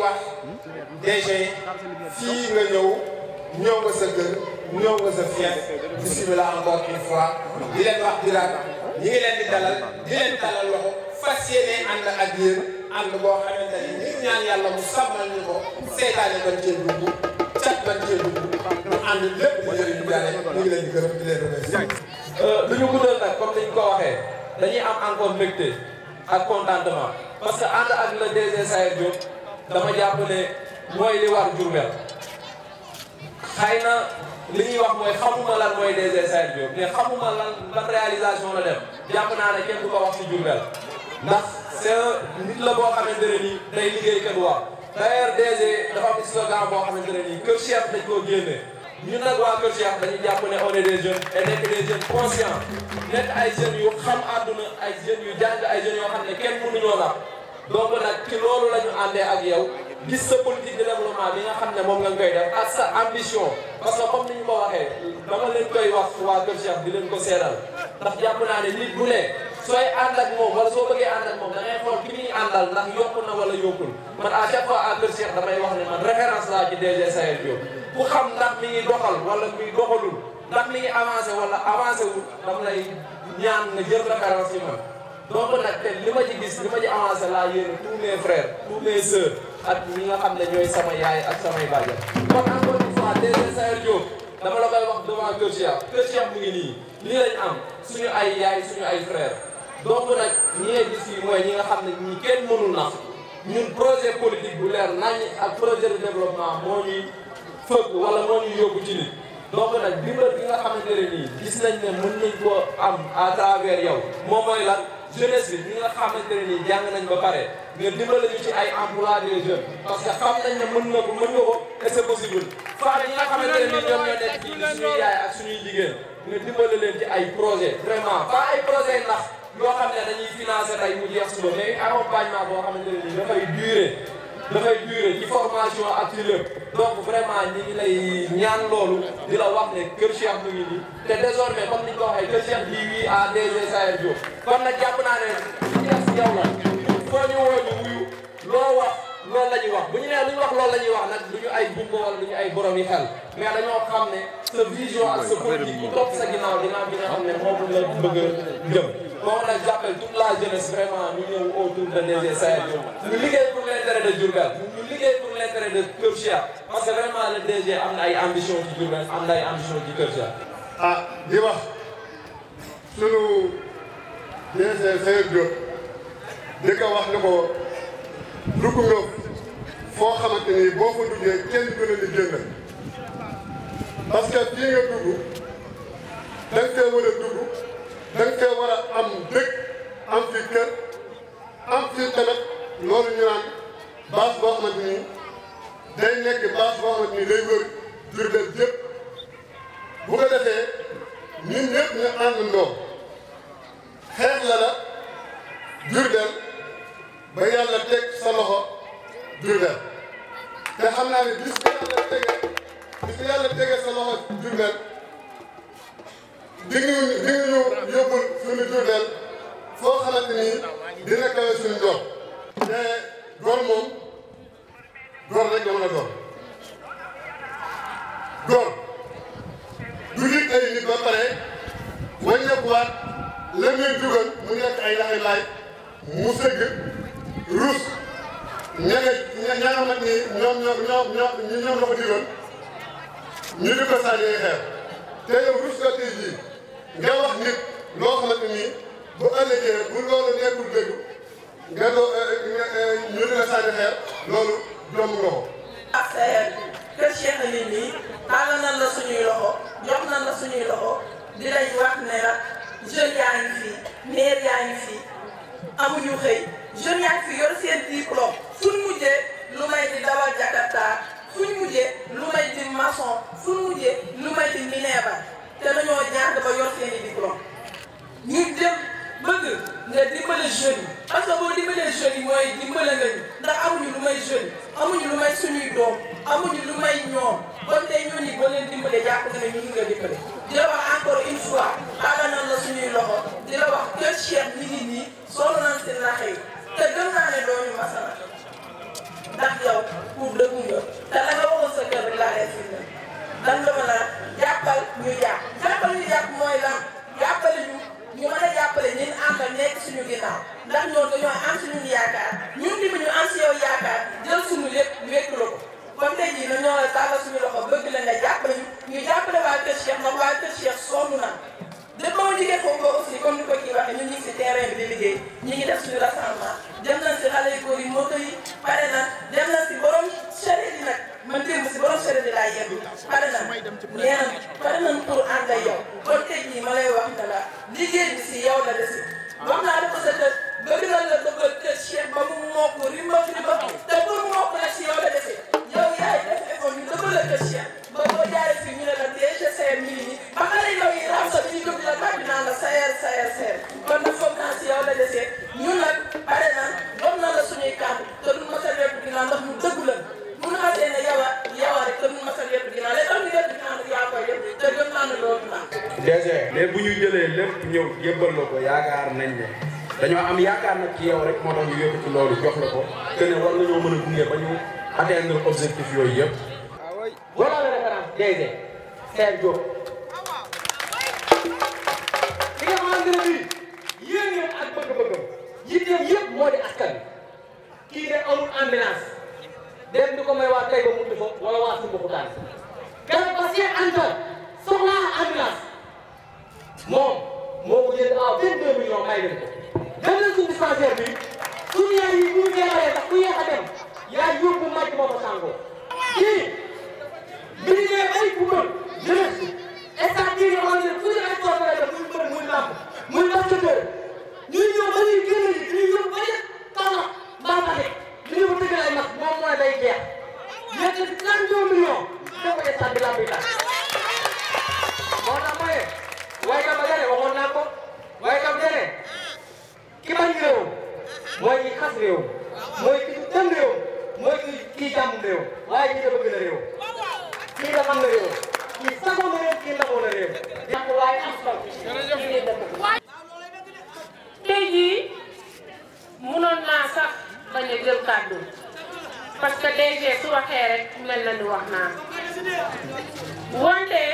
wax DG fii nga ñëw nga sa kër ñëw nga sa fief bismillah encore une fois di leen wax diraat ñi ngi leen di dalal di leen dalal loxo fas yéene ànd ak yéen ànd boo xamante ni ñu ñaan yàlla mu sàmmal ñu ko seytaane ban cee dugg cat ban cee dugg mu ànd lépp di jëriñ jaane ñu ngi leen di gërëm di leen remercier. du ñu guddal nag comme ni ñu ko waxee dañuy am encore mbégte ak contentement parce que ànd ak le DG Sayer Diop dama jàpp ne mooy li war Diourbel xëy na li ñuy wax mooy xamuma lan mooy DG Sayer Diop mais xamuma lan réalisation la def jàpp naa ne kenn du ko wax ci Diourbel ndax c'est nit la boo xamante ne nii day liggéey kenn wax d'ailleurs DG dafa am slogan boo xamante ne nii Kër Cheikh dañ koo génne ñun nag waa Kër Cheikh dañuy jàpp ne on est des jeunes et nekk des jeunes conscients nekk ay jeunes yu xam àdduna ay jeunes yu jàng ay jeunes yoo xam ne kenn mënuñoo nax donc nag ci loolu la ñu àndee ak yow gis sa politique de développement bi nga xam ne moom nga koy def ak sa ambition parce que comme ni ñu ko waxee dama leen koy wax waa Kër Cheikh di leen ko seedal ndax jàpp naa ne nit bu ne sooy ànd ak moom wala soo bëggee ànd ak moom da ngay xool ki muy àndal ndax yokku na wala yokkul man à chaque fois à Kër Cheikh damay wax ne man référence laa ci DG Sayer Diop ku xam ndax mi ngi doxal wala mi ngi doxalul ndax mi ngi avancé wala avancé wul dama lay ñaan nga jël référence yi man donc nag te li ma ci gis li ma ci avancé laa yéene tous mes frères tous mes sœurs ak ñi nga xam ne ñooy sama yaay ak samay bàjjen kon encore une fois DG Sayer Diop dama la koy wax devant Kër Cheikh mu ngi nii lii lañ am suñu ay yaay suñu ay frères donc nag ñi nga gis yi mooy ñi nga xam ne ñi kenn mënul nax ñun projet politique bu leer nañ ak projet de développement moo ñuy fëgg wala moo ñuy yóbbu ci nit donc nag dimbal bi nga xamante ne nii gis nañ ne mën nañ ko am à travers yow moom mooy lan jeunesse bi ñi nga xamante ne nii jàng nañ ba pare nga dimbale ñu ci ay emploi des jeunes parce que xam nañ ne mën nga ko et c'est possible femmes yi nga xamante ne nii ñoom ñoo nekk fii suñuy yaay ak suñuy jigéen nga dimbale leen ci ay projet vraiment pas ay projet ndax yoo xam ne dañuy financer tey mu jeex suba mais accompagnement boo xamante ne nii dafay durer ci formation ak ci lépp donc vraiment ñi ngi lay ñaan loolu di la wax ne Kër Cheikh mu ngi nii te désormais comme ni ñu ko waxee Kër Cheikh di wii à DG Sayer Diop kon nag jàpp naa ne jeex si yow la foo ñu woo ñu wuyu loo wax loolu la ñuy wax bu ñu nee lu ñu wax loolu la ñuy wax nag du ñu ay gumba wala du ñu ay borom yi xel mais dañoo xam ne sa vision ak sa politique ku topp sa ginnaaw dinaa bi nga xam ne moom la bëgg a jëm bon nag j'appelle toute la jeunesse vraiment ñu ñëw autour de DG Sayer Diop ñu liggéey pour l'intérêt de Diourbel ñu liggéey pour l'intérêt de Kër Cheikh parce que vraiment le DG am na ay ambition ci Diourbel am na ay ambition ci Kër Cheikh. ah di wax sunu DG Sayer Diop di ko wax ni ko dugg nga foo xamante ni boo fa duggee kenn du la ni génn parce que fii nga dugg da nga fee war a dugg da nga fee war a am dëkk am fi kër am fi tamit loolu ñu naan base boo xamante ni day nekk base boo xamante ni day wër Diourbel yëpp bu ko defee ñun ñëpp ñu àndandoo xeex la Diourbel ba yàlla teg sa loxo Diourbel te xam naa ne bis bi yàlla tegee sa loxo Diourbel di ñu yóbbul suñu Diourbel foo xamante ni dina kawe suñu doom te góor moom góor rek la mën a doon góor du nit ay nit ba pare wàññeekuwaat la muy dugal mu nekk ay laxay laay mu sëgg ruus ña nga xamante ni ñoom la ko digal ñu di ko sànni xeer te yow ruus nga tey jii nga wax nit loo xamante ni bu ëllëgee bu loolu nekkul dëgg nga doo ñu di la sànni xeer loolu jomb nga ko. ak Sayer Kër Cheikh nit ñi tàllal nañ la suñuy loxo jox nañ la suñuy loxo di lay wax ne la jeunes yaa ngi fi maire yaa ngi fi amuñu xëy jeunes yaa ngi fi yor seen diplôme fuñ mujjee lu may di dawal Jakarta fuñ mujjee lu may di maçon fuñ mujjee lu may di mineeba te dañoo jàng ba yor seen i diplôme ñu dem bëgg nga dimbale jeunes yi parce que boo dimbalee jeunes yi mooy dimbale nga ñu ndax amuñu lu may jeunes amuñu lu may suñuy doom amuñu lu may ñoom kon tey ñooñu boo leen dimbale jàpp nga ne ñu ngi nga dimbale. di la wax encore une fois tàllal nañ la suñuy loxo di la wax Kër Cheikh mi ngi nii soxla nañ seen naxe yi te gëm naa ne doo ñu masala ndax yow. Cheikh sonn na de ba ma jógee foofu ba aussi comme ni ko kii waxee ñun ñu ngi si terrain bi di liggéey ñu ngi def suñu rassemblement dem nañ si xale yu góor yi moto yi pare na dem nañ si borom charrette yi nag man démb si borom charrette yi laa yegg pare na nee na pare nañ pour ànd ak yow kon tey jii ma lay wax ne la liggéey bi si yow la desi wax naa dafa sa kër bëgg na la dëggal kër Cheikh ba mu mokk rimba te pour mu mokk nag si yow la desi yow yaay def effort ñu dëggal la kër Cheikh ba boo jaaree fii ñu ne la DGCR mi ngi nii ba xale ndaw yi raam sa dañuy jóg la tàbbi naan la sayer kon nag foog naa si yow la desee ñun nag pare na doon na la suñuy kàddu te duñ ma sa wetu ginnaaw ndax ñu dëgg la bu ñu xasee ne yow rek te duñ ma sa wetu ginnaaw léegi am ñu wetu ginnaaw nag yaa koy def te gëm naa ne loolu naa DG mais bu ñu jëlee lépp ñëw jébbal la ko yaakaar nañ ne dañoo am yaakaar nag ci yow rek moo tax ñu yëkkati loolu jox la ko que ne war nañoo mën a gunge ba ñu atteindre objectif yooyu yëpp. voilà la référence DG Saër Diop li nga xamante ne bii yéen ak bëgg-bëggam yitteem yëpp moo di askan bi kii de amul ambulance dem di ko may waa tey ba mutu fa wala waa Sumbukutaan keroog ba Cheikh Anta soxlaa ambulance moom moo ko jënd à 22 millions may leen ko dem leen suñu dispensaire bi suñu yaay yi bu ñu jeexalee sax ku yéex a dem yaay yóbbu màcc moo ko sàngoo kii bi ñu nee ay football jeunesse bi stade bii nga xamante ne fu ñu sport lay def muy mbër muy làmb muy basketball ñuy ñëw ba ñuy génn ji ñuy ñëw ba yëpp Kaolack mbaa Fatick ñu ñëw ba tëggal ay mag moom mooy day jeex yëkkati 32 millions def ko stade bi làmb yi tax moo tax ma ne waykat ba gane waxoon naa ko waykat gane ki bañ réewam mooy ki xas réewam mooy ki dem réewam mooy kii jàmm réewam waaye ñi dafa gën a réewam kii da xam na réewam kii sagoo na réew kii ndagoo na réew ndax waaye am solo kii dëkk tey jii munoon naa sax bañ a jël kàddu parce que DG su waxee rek mel na ni wax naa wante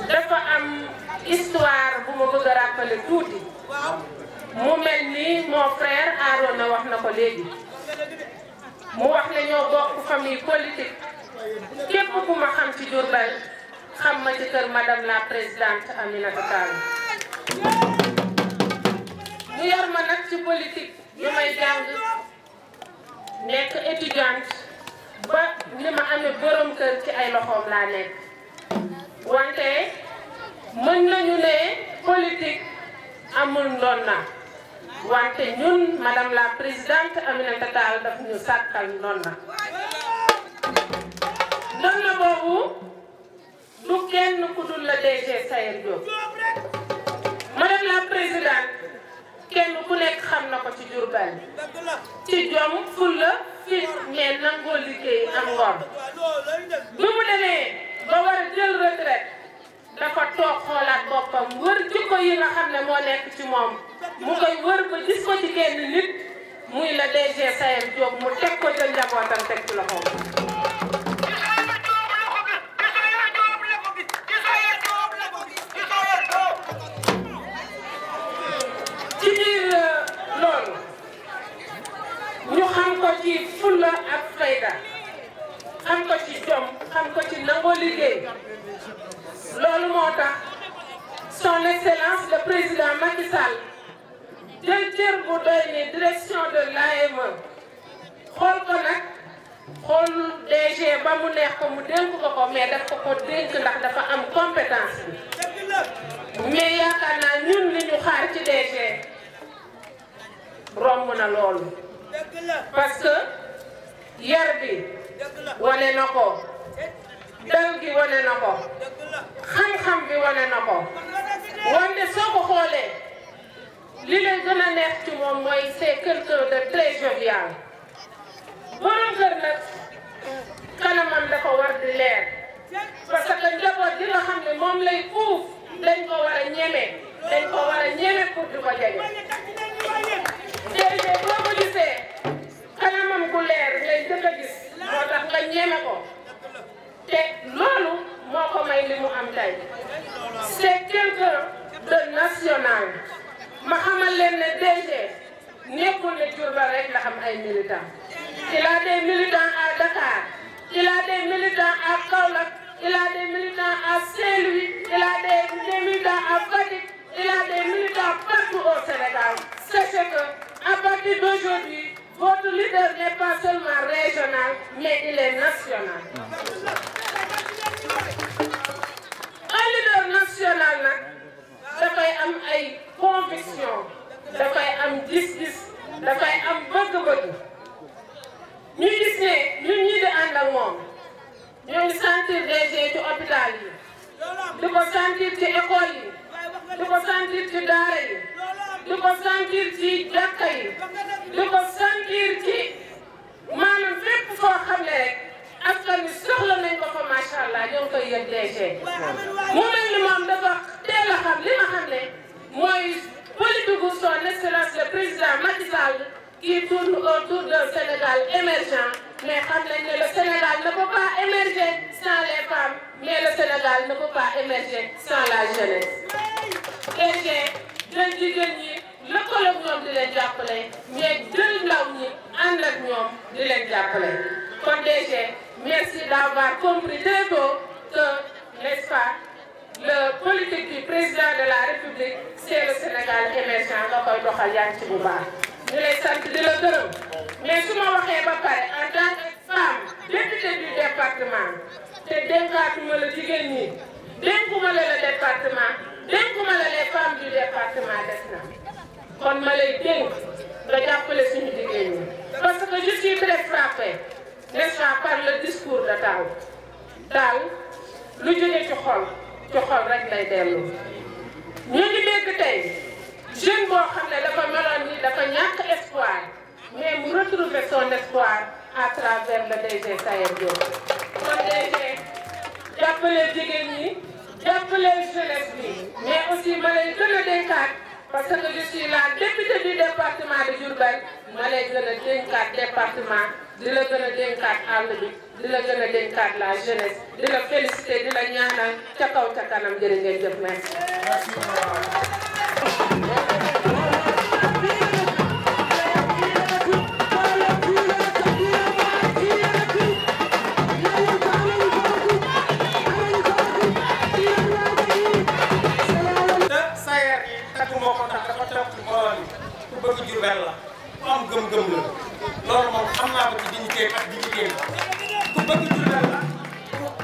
dafa am histoire bu ma bëgg a rappeler tuuti mu mel ni mon frère Arona wax na ko léegi mu wax ne ñoo bokk famille politique képp ku ma xam ci Diourbel xam ma ci kër madame la présidente Aminata Tall mu yor ma nag ci politique yu may jàng nekk étudiante ba ni ma amee borom kër ci ay loxoom laa nekk wante mën nañu ne politique amul ndonna wante ñun madame la présidente Aminata Tall daf ñu sàkkal ndonna ndonna boobu du kenn ku dul la DG Saër Diop madame la présidente kenn ku nekk xam na ko ci Diourbel ci jom fulla fit mais nangoo liggéey am ngor bi mu demee ba war a jël retraite dafa toog xoolaat boppam wër jikko yi nga xam ne moo nekk ci moom mu koy wër ba gis ko ci kenn nit muy la DG Saër Diop mu teg ko jël njabootam teg ci loxoom ci biir loolu ñu xam ko ci fulla ak fayda xam ko ci jom xam ko ci nangoo liggéey loolu moo tax son excellence le président Macky Sall jël cër bu doy ni direction de l'AME xool ko nag xool DG ba mu neex ko mu dénk ko mais daf ko dénk ndax dafa am compétence bi mais yaakaar naa ñun li ñu xaar ci DG romb na loolu parce que yar bi wane na ko dal gi wane na ko xam-xam bi wane na ko wante soo ko xoolee li lay gën a neex ci moom mooy c'est quelqu'un de très jovial borom kër nag kanamam dafa war di leer parce que njaboot gi nga xam ne moom lay uuf dañ ko war a ñeme pour di ko jege DG boo ko gisee kanamam gu leer ngay jëkk a gis moo tax nga ñeme ko te loolu moo ko may li mu am tey c'est quelqu'un de national ma xamal leen ne DG nekkul ne Diourbel rek la xam ay militants il a des militants à Dakar il a des militants à Kaolack il a des militants à Saint-Louis, il a des militants à Fatick, il a des militants partout au Sénégal. Sachez que à partir d'aujourd'hui, votre leader n'est pas seulement régional, mais il est national. Un leader national nag dafay am ay conviction, dafay am gis-gis, dafay am bëgg-bëgg. ñu gis ne ñun ñii di ànd ak moom ñoo ngi sentir DG ci hôpital yi, di ko sentir ci école yi, di ko sentir ci daara yi, di ko sentir ci jàkka yi, di ko sentir ci maanaam fépp foo xam ne rek askan wi soxla nañ ko fa macha allah ñoo ngi koy yëg DG. mu mel ni moom dafa teel a xam li ma xam ne mooy politique gu son excellence le président Macky Sall qui tourne autour d'un Sénégal émergent, mais xam nañ ne le Sénégal ne peut pas émerger sans les femmes, mais le Sénégal ne peut pas émerger sans la jeunesse. DG jël jigéen ñi lëkkaloog ñoom di leen jàppale, mais jël ndaw ñi ànd ak ñoom di leen jàppale. kon DG merci d'avoir compris très tôt que, n'est-ce pas, le politique du président de la République c'est le Sénégal émergent nga koy doxal yaa ngi ci bu baax. ñu lay sant di la gërëm mais su ma waxee ba pare en tant que femme députée du département te dénkaatuma la jigéen ñi dénkuma la le département dénkuma la les femmes du département des na kon ma lay dénk nga jàppale suñu jigéen ñi parce que je suis très frappée, n'est-ce pas, par le discours de Tall lu jóge ci xol rek lay dellu. ñu ngi dégg tey jeune boo xam ne dafa meloon ni dafa ñàkk espoir mais mu retrouver son espoir à travers le DG Sayer Diop. kon DG jàppale jigéen ñi jàppale jeunesse bi mais aussi ma lay gën a dénkaat parce que je suis la députée du département de Diourbel ma lay gën a dénkaat département di la gën a dénkaat àll bi di la gën a dénkaat la jeunesse di la féliciter di la ñaanal ca kaw ca kanam jërë ngeen jëf merci. bëgg Diourbel la ku am gëm-gëm la loolu moom xam naa ko ci dignité ak dignité ku bëgg Diourbel la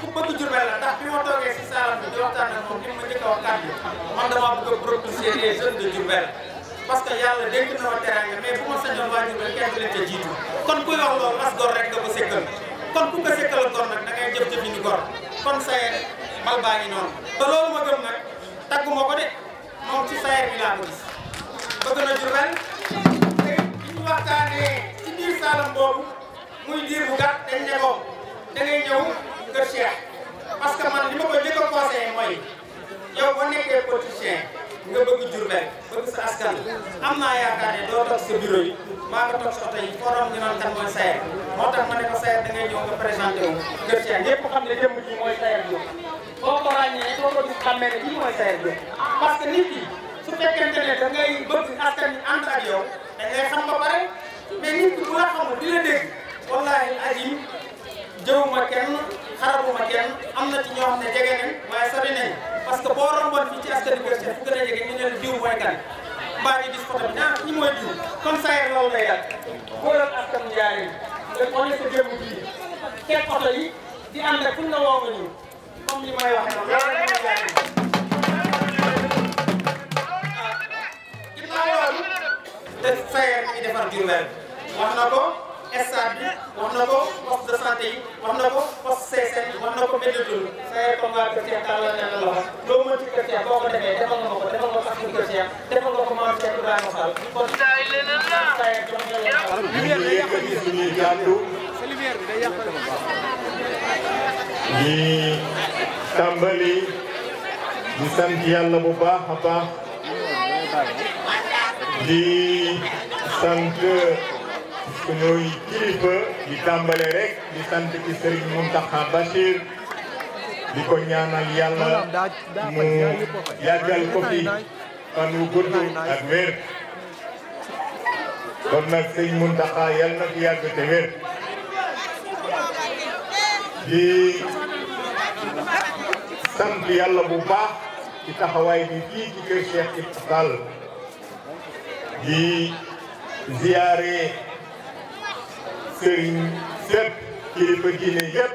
ku bëgg Diourbel la ndax bi ma toogee si saalam bi di waxtaan ak moom li ma njëkk a wax kàddu man damaa bëgg a propulser les jeunes de Diourbel parce que yàlla dénk na ma teraanga mais bu ma sañoon waa Diourbel kenn du leen ca jiitu kon kuy wax loolu as gor rek nga ko sekkal kon ku ko sekkal gor nag da ngay jëf-jëf ni gor kon Sayer bal baa ngi noonu te loolu ma gëm nag tagguma ko de moom ci Sayer bi laa ko gis bëgg na Diourbel te bi ñu waxtaanee ci biir saalam boobu muy diir bu gàtt dañ ne ko da ngay ñëw kër Cheikh parce que man li ma ko njëkk a conseillé mooy yow ba nekkee politicien nga bëgg Diourbel bëgg sa askan am naa yaakaar ne doo toog sa bureau yi maa nga toog sa oto yi foo doon ñu naan kan mooy Sayer moo tax ma ne ko Sayer da ngay ñëw nga présenté wu kër Cheikh ñëpp xam ne jëmm ji mooy Sayer Diop boo ko ràññee boo ko gis xàmmee ne kii mooy Sayer Diop parce que nit ki su fekkente ne da ngay bëgg askan wi ànd ak yow da ngay xam ba pare mais nit ki bu la xamul di la dégg wallaahi ajim jëwuma kenn xarabuma kenn am na ci ñoo xam ne jege nañ waaye sori nañ parce que boo romboon fii ci askan wi kër fu gën a jege ñu ne la diw mooy kan mbaa ñu gis photo bi ah ñi mooy diw kon Sayer loolu lay dal góoral askan wi jaaree nga wane sa jëmm bii kenn photo yi di ànd ak fu na woo nga ñu comme li may waxee noonu loolu la jaaree te Sayer mi ngi defar Diourbel wax na ko stade bi wax na ko poste de santé yi wax na ko poste CSN wax na ko Médina Sayer comme waa Kër Cheikh tàllal na la loxo loo mën ci Kër Cheikh boo ko defee defal nga ko defal nga sax ci Kër Cheikh defal nga ko maam Cheikh Ibrahima Fall kon Sayer jox nga la ñu yëkkati suñuy kàddu di tàmbali di sant yàlla bu baax a baax di sant suñuy kilifa di tàmbale rek di sant ci Serigne Mountakha Bachir di ko ñaanal yàlla mu yàggal ko fi fan wu gudd ak wér kon nag Serigne Mountakha yàlla na fi yàgg te wér di sant yàlla bu baax ci taxawaay bi fii ci kër Cheikh Ibra Fall di ziyaare sëriñ sépp kilifa diine yépp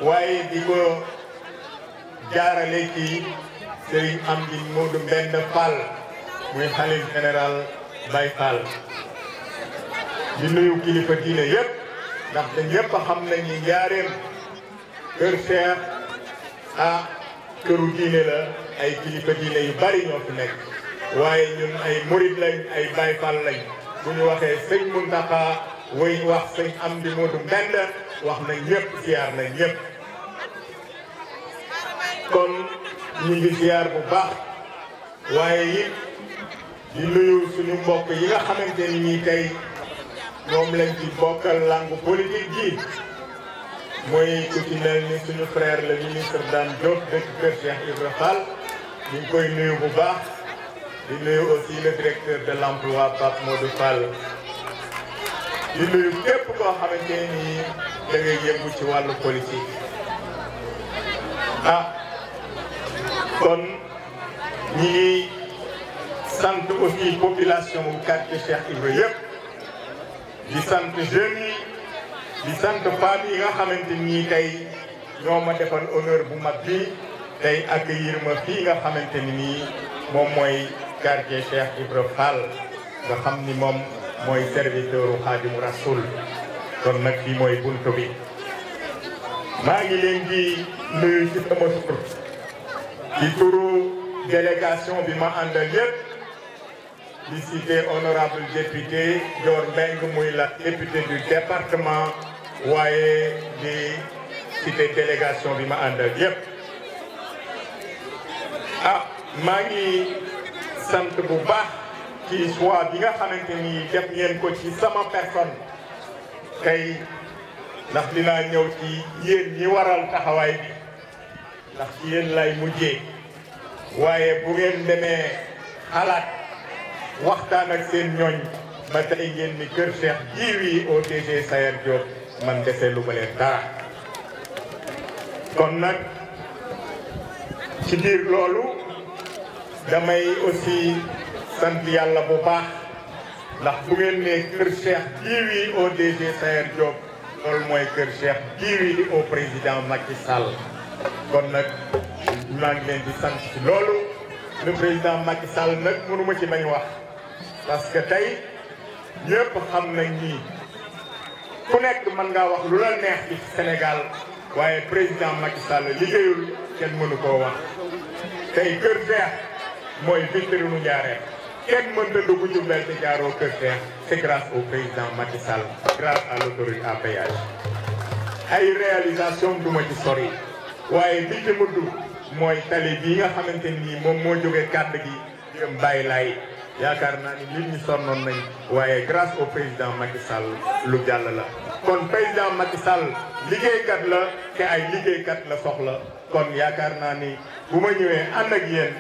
waaye di ko jaarale ci sëriñ Amdi Modou Mbend Fall muy xalif général Baye Fall di nuyu kilifa diine yépp ndaxte ñépp xam nañ ni njaareem kër Cheikh këru diine la ay kilifa diine yu bari ñoo fi nekk waaye ñun ay murid lañ ay Baye Fall lañ bu ñu waxee sëñ Mountakha woy wax sëñ Amdi Modou Mbend wax nañ ñëpp ziar nañ ñëpp kon ñu ngi ziar bu baax waaye it di nuyu suñu mbokk yi nga xamante ni ñii tey moom lañ ci bokkal langue politique ji mooy ku ci mel ni suñu frère le ministre Dame Diop dëkk kër Cheikh Ibra Fall ñu ngi koy nuyu bu baax di nuyu aussi le directeur de l'emploi Pape Modou Fall di nuyu képp koo xamante ni da ngay yëngu ci wàllu politique kon ñi ngi sant aussi population bu quartier Cheikh Ibra yëpp di sant jeunes yi di sant femmes yi nga xamante ni tey ñoo ma defal honneur bu mag bi tey accueillir ma fii nga xamante ni nii moom mooy quartier Cheikh Ibra Fall nga xam ni moom mooy serviteur u Xaadimu Rasul kon nag fii mooy buntu bi maa ngi leen di nuyu ci sama tur ci turu délégation bi ma àndal yépp di cité honorable député Dior Mbengue muy la député du département waaye di cité délégation bi ma àndal yépp maa ngi sant bu baax ci choix bi nga xamante ni def ngeen ko ci sama personne tey ndax dinaa ñëw ci yéen ñi waral taxawaay bi ndax ci yéen lay mujjee waaye bu ngeen demee xalaat waxtaan ak seen ñooñ ba tey ngeen ni kër Cheikh jiwi au DG Sayer Diop man defee lu ma leen dara kon nag ci biir loolu damay aussi sant yàlla bu baax ndax bu ngeen ne kër Cheikh jiwi au DG Sayer Diop loolu mooy kër Cheikh jiwi au président Macky Sall kon nag maa ngi leen di sant ci loolu le président Macky Sall nag mënuma ci bañ wax parce que tey ñëpp xam nañ ni ku nekk mën ngaa wax lu la neex ci Sénégal waaye président Macky Sall liggéeyul kenn mënu koo wax tey kër Cheikh mooy vitrine nu Njaaréem kenn mënta dugg Diourbel te jaaroo kër Cheikh c'est grâce au président Macky Sall grâce à l'autoroute à péage ay réalisation duma ci sori waaye bi ci mudd mooy tali bii nga xamante ni moom moo jógee kàdd gi jëm bàyyi laay yaakaar naa ni nit ñi sonnoon nañ waaye grâce au président Macky Sall lu jàll la kon président Macky Sall liggéeykat la te ay liggéeykat la soxla kon yaakaar naa ni bu ma ñëwee ànd ak yéen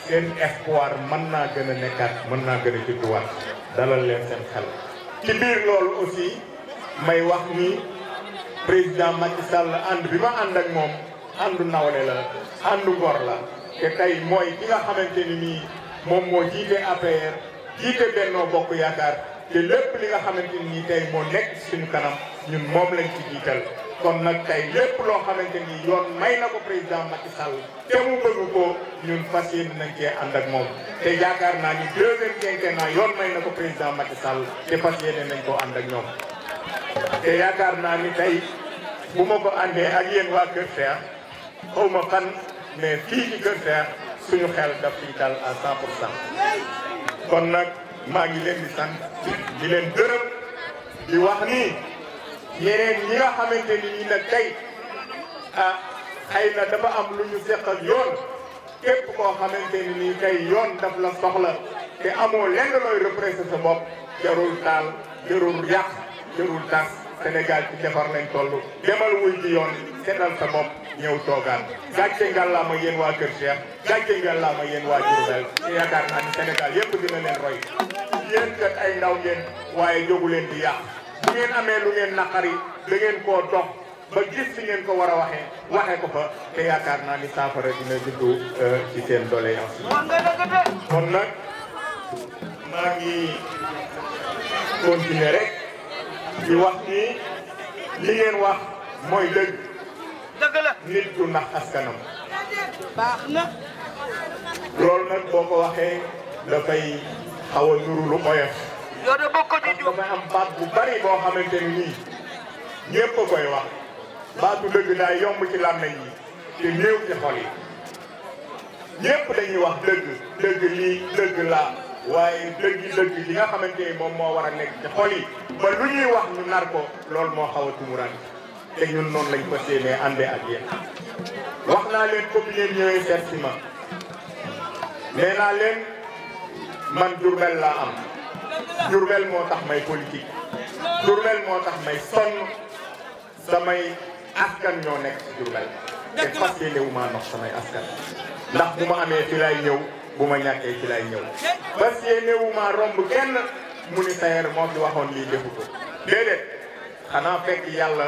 seen espoir mën naa gën a nekkaat mën naa gën a judduwaat dalal leen seen xel ci biir loolu aussi may wax ni président Macky Sall ànd bi ma ànd ak moom àndu nawle la àndu ngor la te tey mooy ki nga xamante ni nii moom moo jiite APR jiite Benno Bokk Yaakaar te lépp li nga xamante ni tey moo nekk suñu kanam ñun moom lañ ci jiital kon nag tey lépp loo xamante ni yoon may na ko président Macky Sall te mu bëgg ko ñun fas yéene nañ cee ànd ak moom te yaakaar naa ni deuxième quinquennat yoon may na ko président Macky Sall te fas yéene nañ koo ànd ak ñoom te yaakaar naa ni tey bu ma ko àndee ak yéen waa Kër Cheikh xaw ma fan mais fii ci Kër Cheikh suñu xel daf fiy dal à 100%. kon nag maa ngi leen di sant di leen gërëm di wax ni yeneen ñi nga xamante ni nii nag tey xëy na dafa am lu ñu seq ak yoon képp koo xamante ni nii tey yoon daf la soxla te amoo lenn looy représenter sa bopp jarul taal jarul yàq jarul tas Sénégal ci defar lañ toll demal wuy ji yoon seetal sa bopp ñëw toogaan gàcce ngàllaama yéen waa Kër Cheikh gàcce ngàllaama yéen waa Diourbel te yaakaar naa ni Sénégal yépp dina leen roy yéen kat ay ndaw ngeen waaye jógu leen di yàq bu ngeen amee lu ngeen naqari da ngeen koo dox ba gis fi ngeen ko war a waxee ko fa te yaakaar naa ni saafara dina juddu ci seen doléance kon nag maa ngi continuer rek di wax ni li ngeen wax mooy dëgg nit du nax askanam baax na loolu nag boo ko waxee dafay xaw a nuru lu oyof parce que dafay am baat bu bari boo xamante ni nii ñépp a koy wax baatu dëgg daa yomb ci làmmeñ yi te néew ci xol yi ñépp dañuy wax dëgg lii dëgg laa waaye dëgg li nga xamante ni moom moo war a nekk ci xol yi ba lu ñuy wax ñu nar ko loolu moo xaw a tumuraan te ñun noonu lañ fas yéenee àndee ak yéen wax naa leen ko bi ngeen ñëwee seet si ma nee naa leen man Diourbel laa am Diourbel moo tax may politique Diourbel moo tax may sonn samay askan ñoo nekk ci Diourbel te fas yéene wu maa nox samay askan ndax bu ma amee fi lay ñëw bu ma ñàkkee fi lay ñëw fas yéene wu maa romb kenn mu ni Sayer moo fi waxoon lii defu ko déedéet xanaa fekk yàlla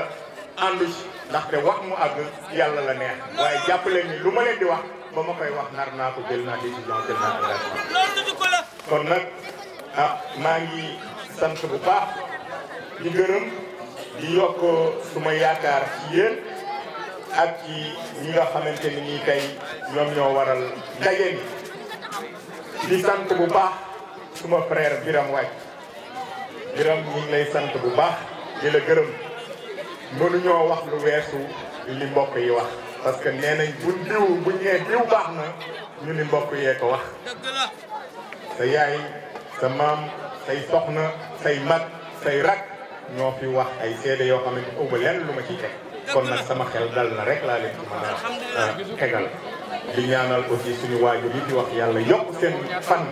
àndu ci ndaxte wax mu àgg yàlla la neex waaye jàpp leen ni lu ma leen di wax ba ma koy wax nar naa ko jël naa décision jël naa engagement kon nag maa ngi sant bu baax di gërëm di yokk suma yaakaar ci yéen ak ci ñi nga xamante ni nii tey ñoom ñoo waral daje ni di sant bu baax suma frère Biram Waaj Biram ñu ngi lay sant bu baax di la gërëm mënuñoo wax lu weesu li mbokk yi wax parce que nee nañ buñ nee diw baax na ñu ni mbokk yee ko wax sa yaay sa maam say soxna say mag say rak ñoo fi wax ay seede yoo xamante ëwba lenn lu ma ciy teg kon nag sama xel dal na rek laa leen ci mën a tegal di ñaanal aussi suñu waajur yi di wax yàlla yokk seen fan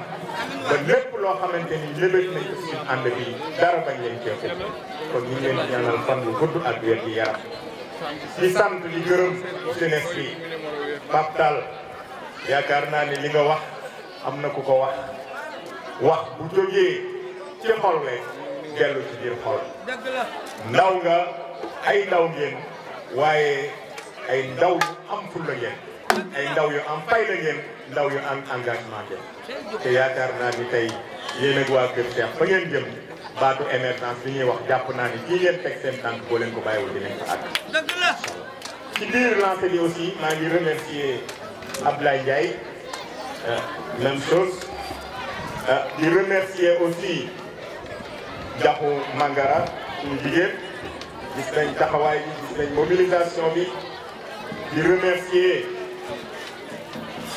ba lépp loo xamante ni lébét nañ ko suñu ànd bi dara bañ leen cee kon ñu ngi leen di ñaanal fan bu gudd ak wér gi yaram di sant di gërëm jeunesse bi Pape Tall yaakaar naa ni li nga wax am na ku ko wax bu jógee ci xol le dellu ci biir xol ndaw nga ay ndaw ngeen waaye ay ndaw yu am fulla ngeen ay ndaw yu am fayda ngeen ndaw yu am engagement ngeen te yaakaar naa ni tey yéen ak waa Kër Cheikh fa ngeen jëm baatu émergence bi ñuy wax jàpp naa ni kii ngeen teg seen tànk boo leen ko bàyyiwul dinañ fa àgg ci biir lancé bi aussi maa ngi remercier Abdoulaye Ndiaye même chose di remercier aussi Jaxu Mangara suñu jigéen gis nañ taxawaay bi gis nañ mobilisation bi di remercier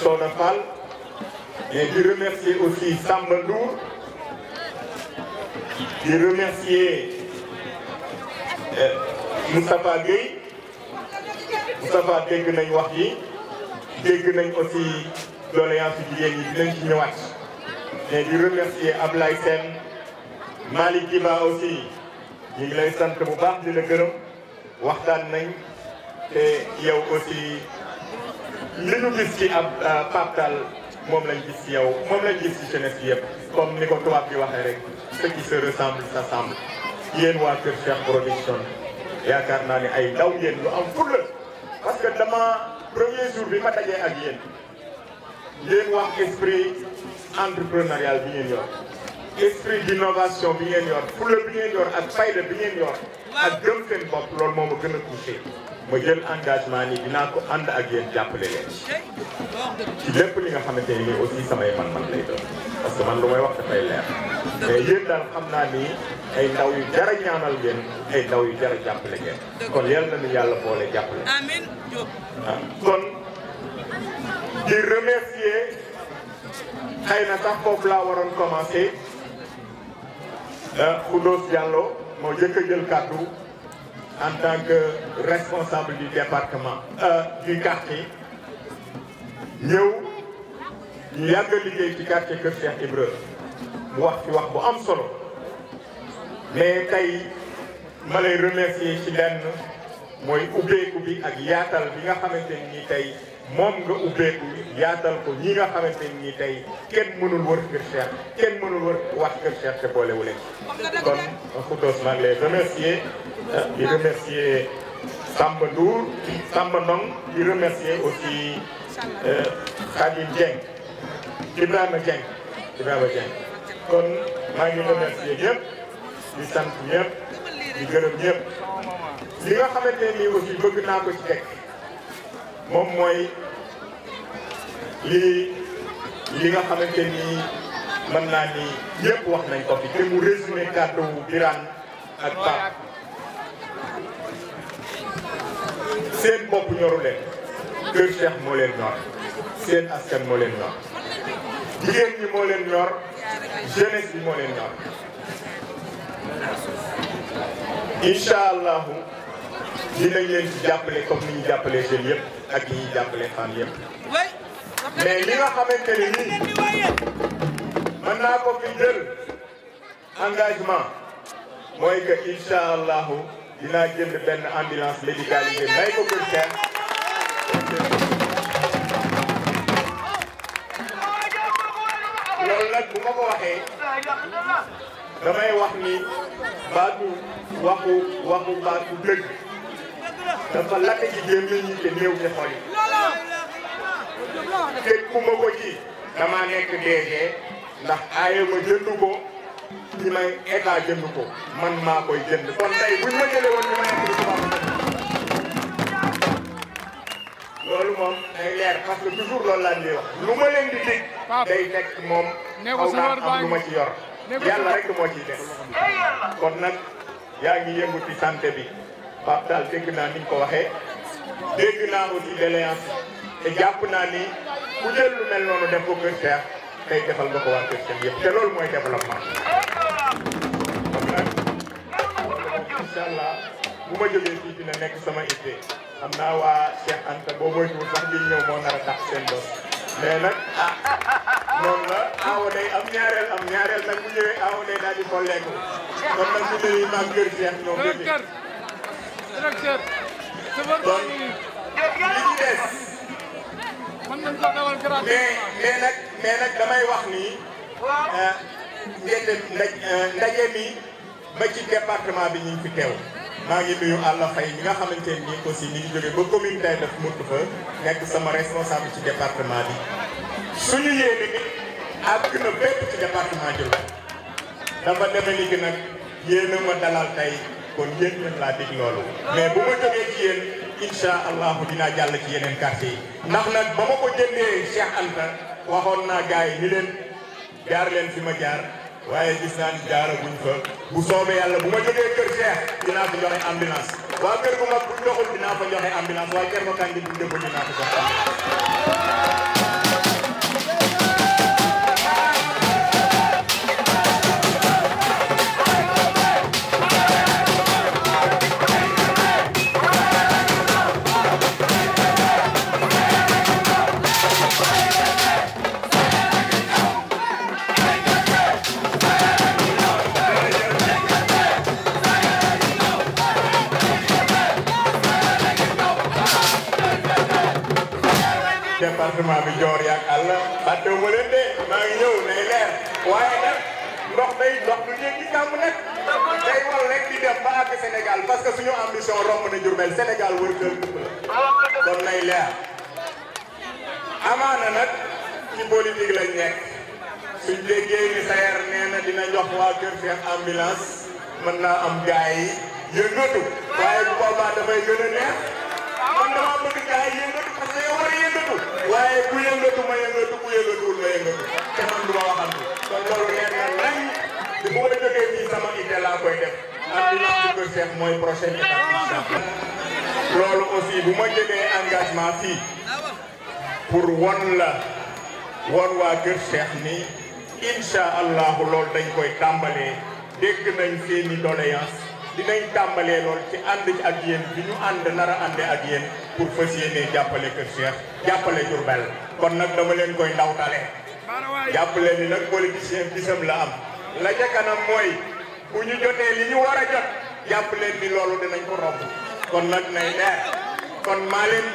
Soda Fall mais di remercier aussi Samba Ndour di remercier Moustapha Gueye Moustapha dégg nañ wax ji dégg nañ aussi doléance jigéen ñi dinañ ci ñëwaat mais di remercier Ablaye Sène Malick Diba aussi ñu ngi lay sant bu baax di la gërëm waxtaan nañ te yow aussi li ñu gis ci ab Pape Tall moom lañ gis ci yow moom lañ gis ci jeunesse bi yëpp comme ni ko tubaab bi waxee rek ce qui se ressemble s'assemble yéen waa Kër Cheikh Production yaakaar naa ne ay ndaw yéen lu am fulla parce que dama premier jour bi ma dajee ak yéen wax esprit entrepreneurial bi ngeen yor esprit d'innovation bi ngeen yor fulla bi ngeen yor ak fayda bi ngeen yor ak gëm seen bopp loolu moo ma gën a touché ma jël engagement ni dinaa ko ànd ak yéen jàppale leen ci lépp li nga xamante ni aussi samay man lay doon parce que man lu may wax dafay leer mais yéen daal xam naa ni ay ndaw yu jara ñaanal ngeen ay ndaw yu jara jàppale ngeen kon yal na nu yàlla boole jàppale kon di remercier xëy na sax foofu laa waroon commencer Khoudoss Diallo moo jëkk a jël kàddu en tant que responsable du département du quartier ñëw ñu yàgg a liggéey ci quartier Kër Cheikh Ibra mu wax ci wax bu am solo mais tey ma lay remercier ci lenn mooy ubbeeku bi ak yaatal bi nga xamante ni tey moom nga ubbeeku yaatal ko ñi nga xamante ni tey kenn mënul wër Kër Cheikh kenn mënul wër wax Kër Cheikh te boolewu leen kon Khoudoss maa ngi lay remercier di remercier Samba Ndour Samba Ndong di remercier aussi Khadim Dieng Ibrahima Dieng kon maa ngi remercier ñëpp di sant ñëpp di gërëm ñëpp li nga xamante ne nii aussi bëgg naa ko ci teg moom mooy li nga xamante ni mën naa ni ñëpp wax nañ ko fi te mu résumé kàddu Birane ak Pape seen bopp ñoru leen Kër Cheikh moo leen ñor seen askan moo leen ñor jigéen ñi moo leen ñor jeunesse bi moo leen ñor incha allahu dinañ leen ci jàppale comme ni ñu jàppalee jeunes yëpp ak ñi ñuy jàppale femmes yëpp mais li nga xamante ne nii mën naa ko fi jël engagement mooy que incha allahu dinaa jënd benn ambulance médicalisée may ko Kër Cheikh loolu nag bu ma ko waxee damay wax ni waxu baatu dëgg dafa lakk ci gémmiñ ñi te néew ci xol yi fekk ma ko ci dama nekk DG ndax aaye ma jënd ko ci may état jënd ko man maa koy jënd kon tey buñ ma jëlee woon ñu ma nekk loolu moom day leer parce que toujours loolu laa di wax lu ma leen di dig day nekk moom xaw naa am lu ma ci yor yàlla rek moo ciy def kon nag yaa ngi yëngu ci santé bi Pape Tall dégg naa ni ñu ko waxee dégg naa aussi doléance te jàpp naa ni ku jël lu mel noonu def ko Kër Cheikh tey defal nga ko waa Kër Cheikh yëpp te loolu mooy développement kon nag incha allah bu ma jógee fii dina nekk sama idée xam naa waa Cheikh Anta boo moytuwul sax liñ ñëw moo nar a tax seen bopp mais nag noonu la awo day am ñaareel nag bu ñëwee awo day daal di folleeku kon nag ñu ne maag Kër Cheikh ñoom léegi donc li ci des mais nag damay wax ni ndaje mi ba ci département bi ñu ngi fi teew maa ngi nuyu Alla Faye mi nga xamante ni aussi ni ngi jógee ba commune tay def mut fa nekk sama responsable ci département bi suñu yéene ni àgg na bépp ci département Diourbel dafa deme ni nag yéen a ma dalal tey kon yéen ñun laa dig loolu mais bu ma jógee ci yéen incha allahu dinaa jàll ci yeneen quartier yi ndax nag ba ma ko jëndee Cheikh Anta waxoon naa gars yi ni leen jaar leen fi ma jaar waaye gis naa ni jaaraguñ fa bu soobee yàlla bu ma jógee Kër Cheikh dinaa fa joxe ambulance waa kër gu mag bu doxul dinaa fa joxe ambulance waaye kër ma kanji bu dëgg dinaa fa joxe ambulance département bi Dior yaak àll fàttewu ma leen de maa ngi ñëw nay leer waaye nag ndox du jéggi kàmb nag day wal rek di dem ba àgg Sénégal parce que suñu ambition romb na Diourbel Sénégal wër kër la kon nay leer amaana nag ci politique lañ nekk suñ déggee ni Sayer nee na dina jox waa Kër Cheikh ambulance mën naa am gars yi yëngatu waaye bu boobaa dafay gën a neex man dama bëgg gars yi yëngatu parce que yow war a yëngatu waaye ku yëngatu ma yëngatu ku yëngatuwul ma yëngatu te man du ma waxantu kon loolu leer na nañ bu ma jógee fii sama idée laa koy def ambulance bu Kër Cheikh mooy prochaine étape incha allah loolu aussi bu ma jëlee engagement fii pour won waa Kër Cheikh ni incha allahu loolu dañ koy tàmbalee dégg nañ seeni doléance dinañ tàmbalee lool ci ànd ak yéen bi ñu ànd nar a àndee ak yéen pour fas yéene jàppale Kër Cheikh jàppale Diourbel kon nag dama leen koy ndawtale jàppale ni nag politicien bisam la am la ca kanam mooy bu ñu jotee li ñu war a jot jàppale ni loolu dinañ ko romb kon nag nay leer kon maa leen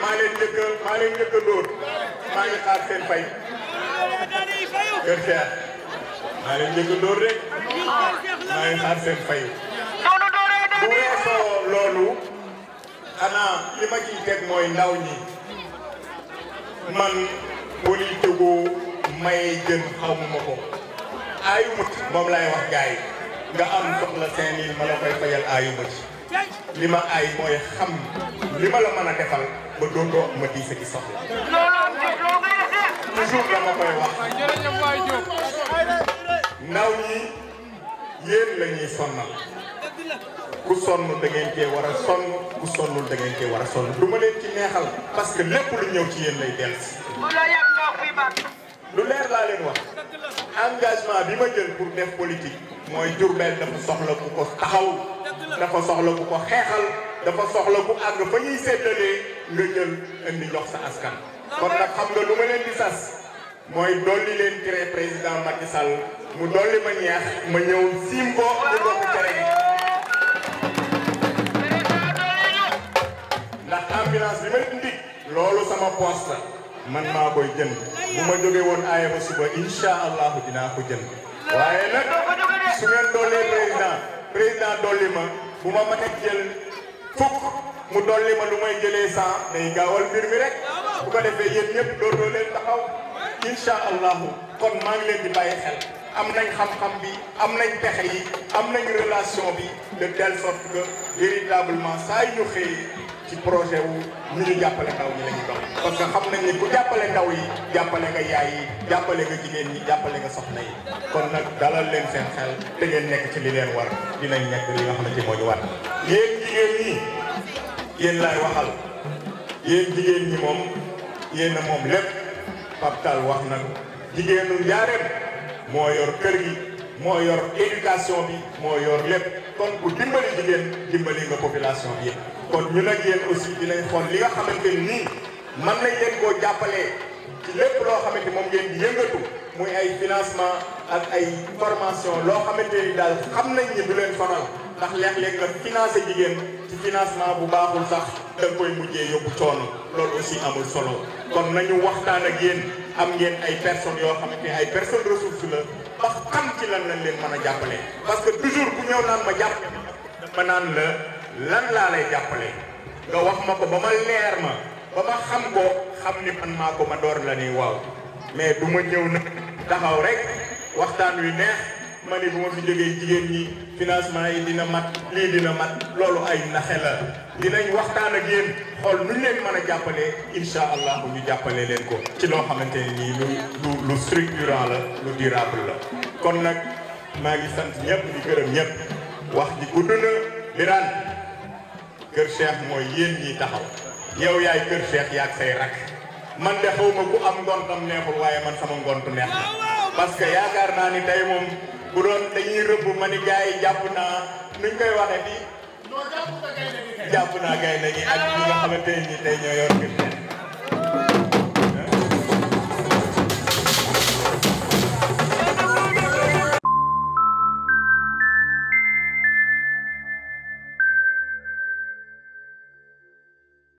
njëkk a dóor maa ngi xaar seen fay Kër Cheikh maa leen njëkk a dóor rek maa ngi xaar seen fay bu weesoo loolu xanaa li ma ciy teg mooy ndaw ñi man politique gu may jën xawma ko aayuma ci moom lay wax gars yi nga am soxla 5000 ma la koy fayal aayuma ci li ma aay mooy xam li ma la mën a defal ba dootoo ma diise ci soxla toujours dama koy wax ndaw ñi yéen la ñuy sonnal ku sonn da ngeen cee war a sonn ku sonnul da ngeen cee war a sonn du ma leen ci neexal parce que lépp lu ñëw ci yéen lay dellusi. lu leer laa leen wax engagement bi ma jël pour def politique mooy Diourbel dafa soxla ku ko taxaw dafa soxla ku ko xeexal dafa soxla ku àgg fa ñuy séddalee nga jël indi jox sa askan. kon nag xam nga lu ma leen di sas mooy dolli leen tere président Macky Sall mu dolli ma ñeex ma ñëw siim ko mu bokk tere gi. ndax ambulance bi ma indi loolu sama poste la man maa koy jënd bu ma jógee woon aaye ba suba incha allahu dinaa ko jënd waaye nag su ngeen doolee président dolli ma bu ma mën a jël fukk mu dolli ma lu may jëlee 100 day gaawal mbir mi rek bu ko defee yéen ñëpp dootoo leen taxaw incha allahu kon maa ngi leen di bàyyi xel am nañ xam-xam bi am nañ pexe yi am nañ relation bi de telle sorte que véritablement saa yu ñu xëyee ci projet wu ñu ngi jàppale ndaw ñi la ñu dox parce que xam nañ ni ku jàppale ndaw yi jàppale nga yaay yi jàppale nga jigéen ñi jàppale nga soxna yi kon nag dalal leen seen xel te ngeen nekk ci li leen war dinañ nekk li nga xamante moo ñu war yéen jigéen ñi yéen laay waxal yéen jigéen ñi moom yéen a moom lépp Pape Tall wax na jigéenu Njaaréem moo yor kër gi moo yor éducation bi moo yor lépp kon ku dimbali jigéen dimbali nga population bi yëpp kon ñu nag yéen aussi dinañ xool li nga xamante nii man nañ leen koo jàppalee ci lépp loo xamante moom ngeen di yëngatu muy ay financement ak ay formation loo xamante ni daal xam nañ ni du leen sonal ndax léeg-léeg nga financé jigéen ci financement bu baaxul sax da nga koy mujjee yóbbu coono loolu aussi amul solo kon nañu waxtaan ak yéen am ngeen ay personnes yoo xamante ay personnes ressources la ba xam ci lan lañ leen mën a jàppale parce que toujours ku ñëw naan ma jàppale ma naan la lan laa lay jàppale nga wax ma ko ba ma leer ma ba ma xam ko xam ni man maa ko ma door la ni waaw mais du ma ñëw nag taxaw rek waxtaan wi neex ma ni bu ma fi jógee jigéen ñi financement yi dina mat lii dina mat loolu ay naxe la dinañ waxtaan ak yéen xool nuñ leen mën a jàppale incha allah ñu jàppale leen ko ci loo xamante ne nii lu structurant la lu durable la kon nag maa ngi sant ñëpp di gërëm ñëpp wax ji gudd na Birane kër Cheikh mooy yéen ñi taxaw yow yaay kër Cheikh yaag say rak man de xaw ma ku am ngontam neexul waaye man sama ngontu neex na parce que yaakaar naa ni tey moom bu doon dañuy rëbb ma ni gars yi jàpp naa nuñ koy waxee fii jàpp naa gaynde gi ak ñi nga xamante ni tey ñoo yor